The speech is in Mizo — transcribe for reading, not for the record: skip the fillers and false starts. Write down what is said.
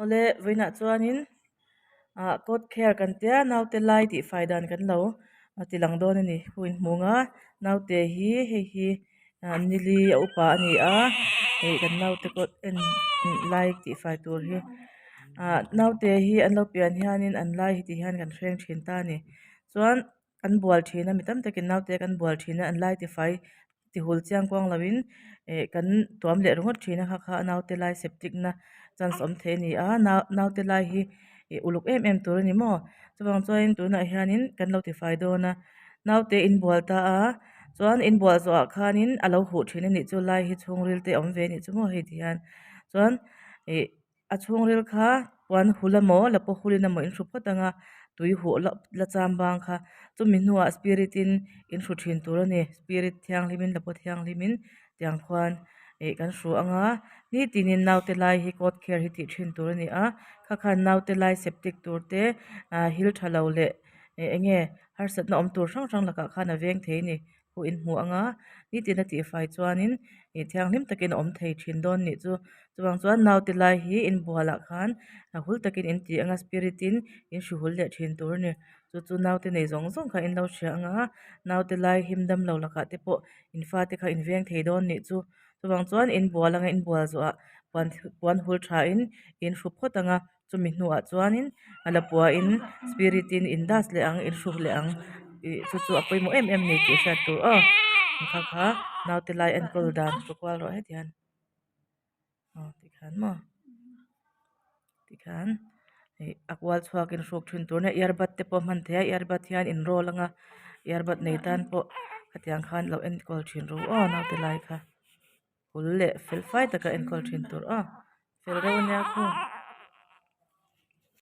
Awle vawiinah chuanin ah coat care kan tia naute lai tih fai dan kan lo ti lang dawn a ni hu inhmung a naute hi hei hi ah nili a upa a ni a ih kan naute pawh en lai tih fai tur hi ah naute hi an lo pian hianin an lai hi ti hian kan hreng thin ta a ni chuan an bual thin a mi tam takin naute kan bual thin a an lai tifai ti hul chiang kuang lo in eh kan tuam leh ringawt thin a kha kha naute lai septic na chance awm thei a ni a nau naute lai hi ih uluk em em tur a ni maw chuvang chuan tunah hianin kan lo tifai dawn a naute inbual ta a chuan inbual zawh ah khanin a lo huh thin a nih chu lai hi chhungril te a awm ve a nih chu maw hei ti hian chuan ih. A chhungril kha puan hul emaw la pawh hulin emaw in hru phawt ang a tui huh la la cham bang kha chumi hnuah spirit in in hru thin tur a ni spirit thianghlim in la pawh thianghlim in tiang khuan ih kan hru ang a nitinin naute lai hi coat care hi tih thin tur a ni a kha khan naute lai septic tur te ah hil tha lo leh eng enge harsatna awm tur hrang hrang lakah khan a veng thei a ni. Huh in hmu ang a nitin a tihfai chuanin ih thianghlim takin a awm thei thin dawn nih chu chuvang chuan naute lai hi inbual ah khan a hul takin in ti ang a spirit in in hru hul leh thin tur a ni chu chu naute nei zawng zawng kha in lo hria ang a naute lai him dam lo lakah te pawh in fate kha in veng thei dawn nih chu chuvang chuan inbual anga inbual zawhah puan puan hul tha in in hru phawt ang a. Chumi hnuah chuanin a la puain spirit in in dust leh ang in hruk leh ang ih chu chu a pawimawh em em a ni tih hriat tur aw kha kha naute lai enkawl dan hru kual rawh heti hian aw tikhan maw tikhan ih a kual chhuakin hruk thin tur nia earbud te pawh hman thei a earbud hian in roll anga earbud nei tan pawh khatiang khan lo enkawl thin ru aw naute lai kha hul leh fel fai taka enkawl thin tur aw fel reuh ania khu.